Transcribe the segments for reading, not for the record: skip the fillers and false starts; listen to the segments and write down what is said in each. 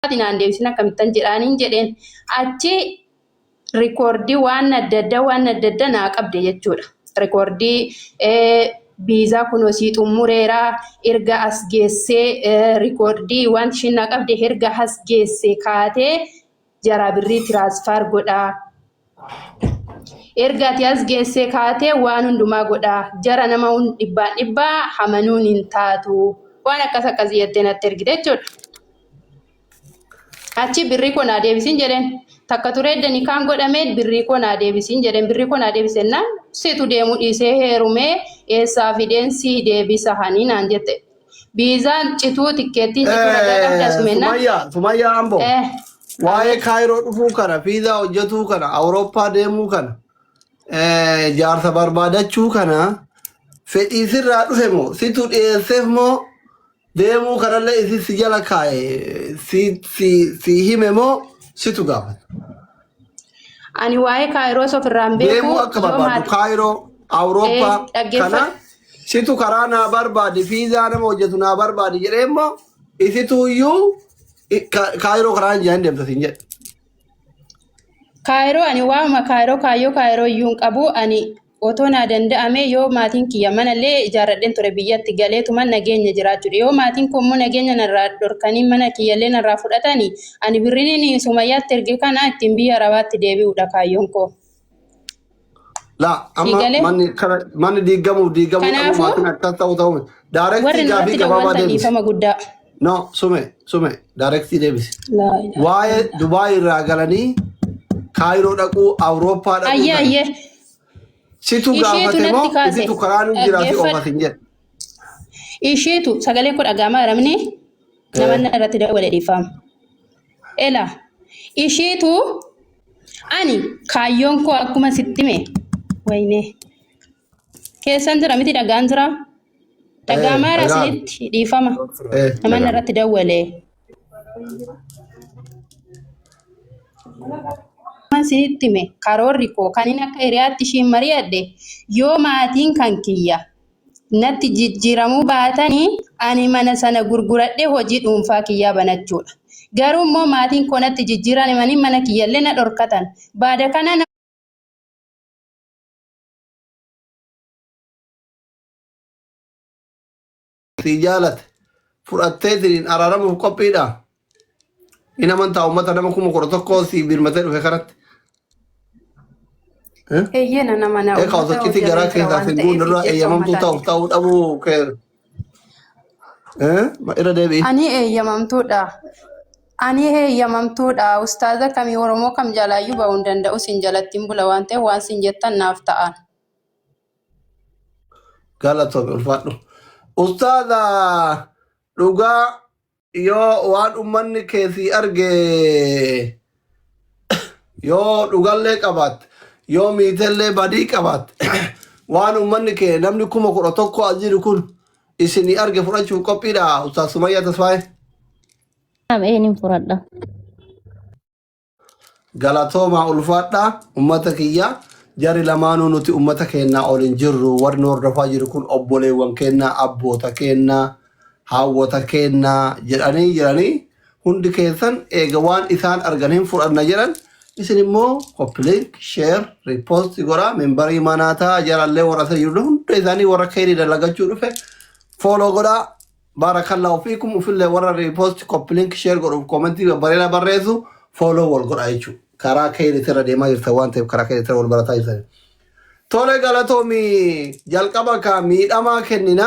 Ati naan deebisin akkamittan jedhaaniin jedheen. Achi rikoordii waan adda addaa waan adda addaa naa qabde jechuudha. Rikoordii viizaa kunoo sii xumureera, erga as geessee, rikoordii wanti ishiin naa qabde, erga as geessee kaatee jaraa birrii tiraansfaar godhaa. Erga ati as geessee kaatee waan hundumaa godhaa. Jara nama dhibbaan dhibbaa hamanuun hin taatu. Waan akkas akkasii jettee natti ergite jechuudha. Achi birrii koo naa deebisiin jedheen. Takka turee eddanii kaan godhamee birrii koo naa deebisiin jedheen. Birrii koo naa deebisennaan situ deemuu dhiisee heerumee eessaa fideen sii deebisa hanii naan jette. Biizaan cituu, tikkeettiin cituu ragaa qabda sumennaan. Sumayyaa, Sumayyaa Amboo. Waa'ee Kaayiroo dhufuu kana, fiizaa hojjetuu kana, Awurooppaa deemuu kana, jaarsa barbaadachuu kana fedhii sirraa dhufe moo situ dhiyeesseef moo deemuu kanallee isin si jala kaa'e si si hime moo situ gaafate? Ani waa'ee Kaayiroos ofirraa hin beeku. Deemuu akka Yoo barbaadu Kaayiroo, Awurooppaa dhaggeeffadhu. kana situ karaa naa barbaadi, fiizaa nama hojjetu naa barbaadi jedhee immoo isitu iyyuu Kaayiroo karaa hin jedhan deemta siin jedhe. Kaayiroo ani waa'uma Kaayiroo kaayyoo Kaayiroo iyyuu hin qabu. Ani otoo naa danda'ame yoo maatiin kiyya manallee ijaarradheen ture biyyatti galeetuman nageenya jiraachuudha. Yoo maatiin koo immoo nageenya narraa dhorkanii mana kiyyallee narraa fudhatanii, ani birriin Sumayyaatti erge kana ittiin biyya Arabaatti deebi'uudha kaayyoon koo. Laa Sii amma galee? manni kana manni diigamuuf diigamuu dhabuu Kanaafuu maatiin akkas ta'u ta'u warri daarektii gaafii nurratti gabaabaa dawwaltan deebisi. dhiifama guddaa. No, sume sume daarektii deebisi. Laa ilaaha Waa'ee illallah. Dubaay irraa galanii Kaayiroo dhaquu, Awurooppaa dhaquu Ayyee kana ayyee. situ Isheetu gaafate natti moo kaase. isitu karaa nu jira si Dhaggeeffadhu. oofa sin jedhe? Isheetu sagalee koo dhaga'amaa jiramni namanna irratti dawwale, dhiifama. Ela isheetu ani kaayyoon koo akkuma sitti hime, wayne keessan jira miti, dhagaan jira, dhaga'amaa jira Dhagaan. isinitti, dhiifama, namanna irratti dawwale. Akkuma isinitti hime, karoorri koo kan inni akka hiriyaatti ishiin mari'adhe, yoo maatiin kan kiyya natti jijjiiramuu baatanii ani mana sana gurguradhee hojii dhuunfaa kiyyaa banachuudha. Garuu immoo maatiin koo natti jijjiiramanii mana kiyyallee na dhorkatan. Baada kana Si jaalate fudhatteetiin araaramuuf qophiidha. Hin amantaa uummata nama 11,000 si birmatee dhufe kanatti? Eh? Eeyyee, nan amana. Eekaa Uummata osoo citii garaa hojjetan jira keessaa waan sin ta'eef guunne irraa jecha eeyyamamtuu ta'uuf uummataatiif. ta'uu dhabuu kee. Eh? Irra deebi'i. Ani eeyyamamtuudha. Ani eeyyamamtuudha. Ustaaza kamii, Oromoo kam jalaayyuu ba'uu hin danda'u. Sin jalatti hin bula waan ta'eef waan sin jettan naaf ta'an. Galatoomi, ulfaadhu. Ustaaza, dhugaa yoo waan ummanni keessii arge yoo dhugallee qabaatte, yoo miitellee badii qabaatte, waan ummanni kee namni 11,000 as jiru kun isinii arge fudhachuuf qophiidha, Ustaaz Sumayyaa Tasfaayee? Een fudhadha. Galatoomaa, ulfaadhaa ummata kiyya. Jari lamaanuu nuti ummata keenyaa ol hin jirru. Warri nu hordofaa jiru kun obboleewwan keenyaa, abboota keenyaa, haawwota keenyaa jedhanii jiranii hundi keessan eega waan isaan argan hin fudhanna jedhan, isin immoo copy link, share, repost godhaa, membarii manaa ta'a. Jarallee warra isa jiru hunda isaanii warra keerii dalagachuu dhufe follow godhaa. Barakallahu fiikum. Ufillee warra repost, copy link, share godhuuf commentii babbareedaa barreessu follow wal godhaa jechuudha. Karaa keeriitirra deemaa jirtan waan ta'eef karaa keeriitirra wal barataa jirtan. Tole, galatoomi. Jalqaba ka miidhamaa kennina.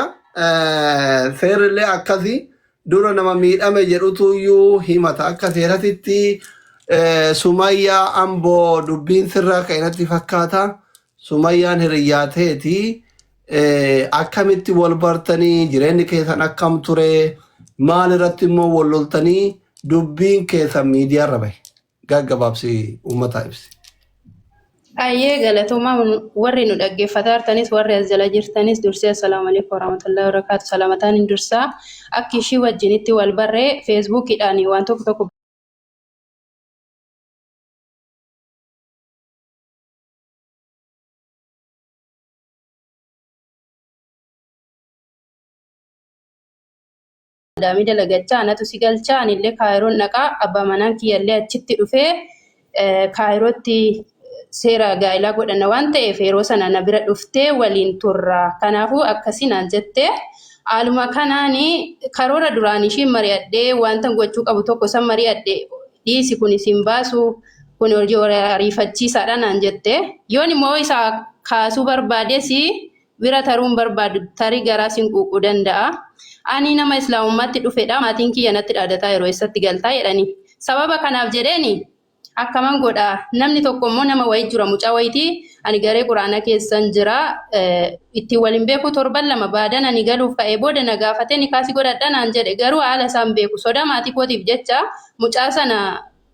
Seerrillee akkasii dura nama miidhame jedhutu iyyuu himata akka seeratitti. Sumayyaa Amboo, dubbiin sirraa ka'e natti fakkaata. Sumayyaan hiriyyaa teeti. Akkamitti wal bartanii? Jireenyi keessan akkam ture? Maal irratti immoo wal loltanii dubbiin keessan miidiyaarra bahe? Gaggabaabsi uummataa ibsi. Ayyee, galatoomaa. Warri nu dhaggeeffataa jirtanis, warri as jala jirtanis, dursee assalaamu alaikum warahmatullahi wabarakatuh. Salamataan hin dursaa akka ishii wajjinitti wal barree feesbuukiidhaan waan tokko tokko Madaamii dalagachaa anatu si galchaa anillee Kaayiroon dhaqaa abbaa manaan kiyyallee achitti dhufee Kaayirootti seera gaa'ilaa godhanna waan ta'eef yeroo sana na bira dhuftee waliin turra. Kanaafuu akkasii naan jette. Haaluma kanaan karoora duraan ishiin mari'adhee wanta gochuu qabu tokko san mari'adhe dhiisi kun isin baasu kun hojii ariifachiisaadha naan jette. Yoon immoo isa kaasuu barbaades bira taruu hin barbaadu tarii garaa sin quuquu danda'a. Ani nama islaamummaatti dhufedha maatiin kiyya natti dhaadataa yeroo eessatti galtaa jedhani. Sababa kanaaf jedheeni akkaman godha namni tokko immoo nama wayii jira mucaa wayitii ani garee quraanaa keessan jira ittiin waliin beeku torban lama baadan ani galuuf ka'ee booda na gaafatee ni kaasi godhadha naan jedhe garuu haala isaan beeku sodaa maatii kootiif jecha mucaa sana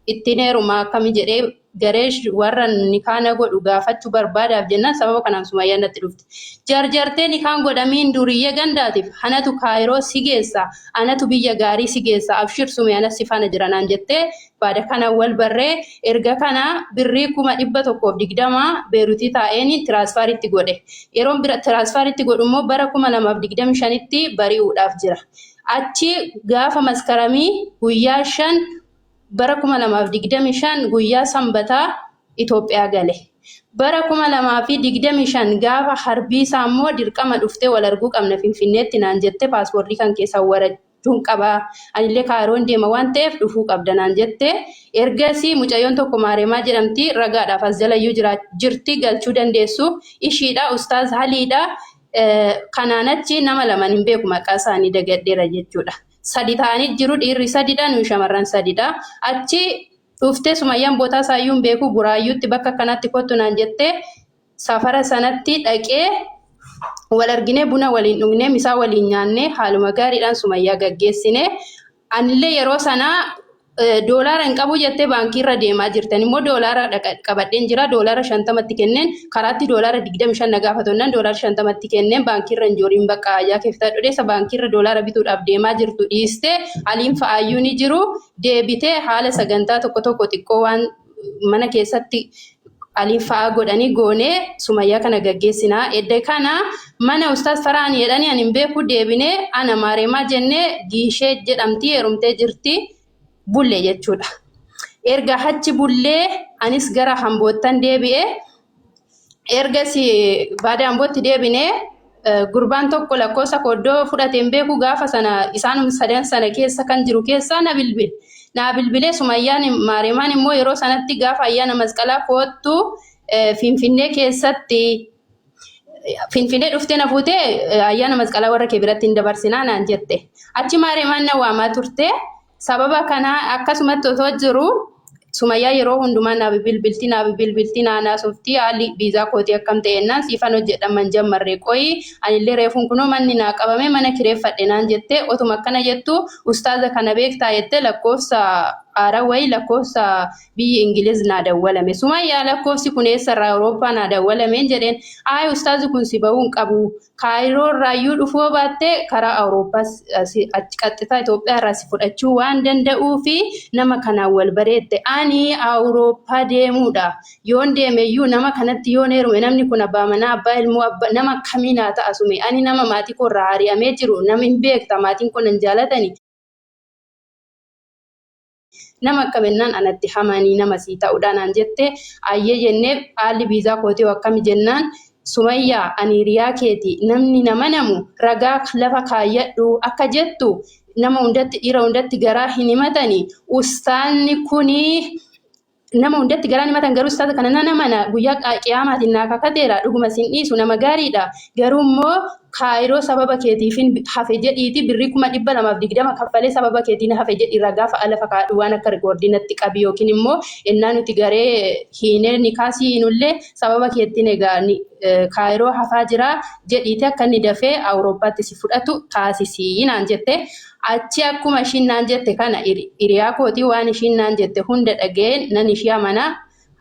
ittiin heerumaa akkami jedhee garee warra nikaana godhu gaafachuu barbaadaaf jennaan sababa kanaan Sumayyaan natti dhufte. Jarjartee nikaan godhamiin duriyyee gandaatiif anatu Kaayiroo si geessa anatu biyya gaarii si geessa abshir Sumee anas si faana jira naan jettee baada kana wal barree erga kana birrii 120,000 Beerutii taa'een tiraansfaaritti godhe. Yeroon bira tiraansfaaritti godhu immoo bara 2025tti bari'uudhaaf jira. Achi gaafa maskaramii guyyaa 5 bara 2025 guyyaa Sanbataa Itoophiyaa gale. Bara 2025 gaafa harbiisaa immoo dirqama dhuftee wal arguu qabna Finfinneetti naan jette paaspoortii kan keessaa warachuun qaba. Anillee Kaayiroon deema waan ta'eef dhufuu qabda naan jette. Ergasii mucayyoon tokko Maareemaa jedhamti ragaadhaaf as jalayyuu jirti galchuu dandeessu. Ishiidha Ustaaz Haliidha. Kanaan achi nama lamaan hin beeku maqaa isaanii dagadheera jechuudha. Sadi ta'anii jiru dhiirri sadidha nuyi shamarran sadidha. Achi dhuftee Sumayyaan bootaa isaayyuu hin beeku Buraayyuutti bakka akkanatti kottu naan jettee safara sanatti dhaqee wal arginee buna waliin dhugnee misaa waliin nyaannee haaluma gaariidhaan Sumayyaa gaggeessine. Anillee yeroo sanaa doolaara hin qabu jettee baankii irra deemaa jirtan immoo doolaara qabadheen jira doolaara 50tti kenneen karaatti doolaara 25 na gaafatonnaan doolaara 50tti kenneen baankii irra hin jooriin bakka ayyaa keeftaa dhodheessa baankii irra doolaara bituudhaaf deemaa jirtu dhiistee aliin fa'aayyuu ni jiru deebitee haala sagantaa tokko tokko xiqqoo waan mana keessatti aliin fa'aa godhanii goonee Sumayyaa kana gaggeessinaa. Edda kana mana ustaas Faraani jedhanii ani hin beeku deebinee ana Maareemaa jennee Giishee jedhamti heerumtee jirti bulle jechuudha. Erga achi bullee anis gara Hamboottan deebi'e. Ergasii baada Ambootti deebinee gurbaan tokko lakkoofsa koo iddoo fudhate hin beeku gaafa sana isaanuma sadan sana keessa kan jiru keessaa na bilbile. Naa bilbilee Sumayyaan Maareemaan immoo yeroo sanatti gaafa ayyaana masqalaa koottu Finfinnee keessatti Finfinnee dhuftee na fuutee ayyaana masqalaa warra kee biratti hin dabarsinaa naan jette. Achi Maareemaan na waamaa turte. Sababa kanaa akkasumatti otoo jiru Sumayyaa yeroo hundumaa naa bilbilti naa bilbilti naa naasofti haalli viizaa kootii akkam ta'e jennaan siifan hojjedha man jammarre qoyi anillee reefuun kunoo manni naa qabame mana kireeffadhe naan jette otuma akkana jettu ustaaza kana beektaa jette lakkoofsa haaraa wayii lakkoofsa biyyi Ingiliz naa dawwalame Sumayyaa lakkoofsi kun eessarraa Awurooppaa naa dawwalameen jedheen ayi ustaazi kun si bahuu hin qabu Kaayiroo irraayyuu dhufuu yoo baatte karaa Awurooppaas achi qaxxitaa Itoophiyaa irraa si fudhachuu waan danda'uu fi nama kanaan wal bareette. Ani Awurooppaa deemuudha. Yoon deemeyyuu nama kanatti yoon heerume namni kun abbaa manaa abbaa ilmoo abba nama akkamii naa ta'a sume. Ani nama maatii koo irraa ari'amee jiru nama hin beekta maatiin koo nan jaalatani. Nama akkam jennaan anatti hamanii nama sii ta'udha naan jette ayyee jennee haalli viizaa kootii hoo akkami jennaan Sumayyaa ani hiriyaa keeti namni nama namu ragaa lafa kaayyadhu akka jettu nama hundatti dhiira hundatti garaa hin himatani ustaanni kuni nama hundatti garaan himatan garuu ustaaza kana nan amana guyyaa qiyaamaatiin naa kakateera dhuguma sin dhiisu nama gaariidha garuu immoo kaayiroo sababa keetiifin hafe jedhiiti birrii 220,000 kaffalee sababa keetiin hafe jedhi ragaa fa'a lafa kaadhu waan akka rikoordii natti qabi yookiin immoo ennaa nuti garee hiinee nikaasii hiinullee sababa keettiin egaa kaayiroo hafaa jira jedhiiti akka inni dafee Awurooppaatti si fudhatu taasisii naan jette. Achi akkuma ishiin naan jette kana hiriyaa kootii waan ishiin naan jette hunda dhaga'een nan ishii amana.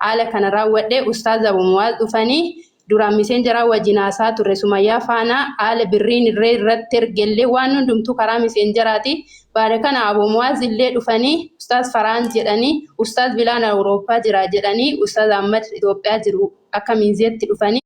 Haala kana raawwadhe Ustaaz Abu Muwaaz dhufanii duraan miseenjaraa wajjin haasaa turre Sumayyaa faana haala birriin irree irratti ergellee waan hundumtuu karaa miseenjaraati. Baada kana Abu Muwaaz illee dhufanii Ustaaz Faraan jedhanii Ustaaz Bilaan Awurooppaa jira jedhanii Ustaaz Ahmad Itoophiyaa jiru akka miinzeetti dhufanii.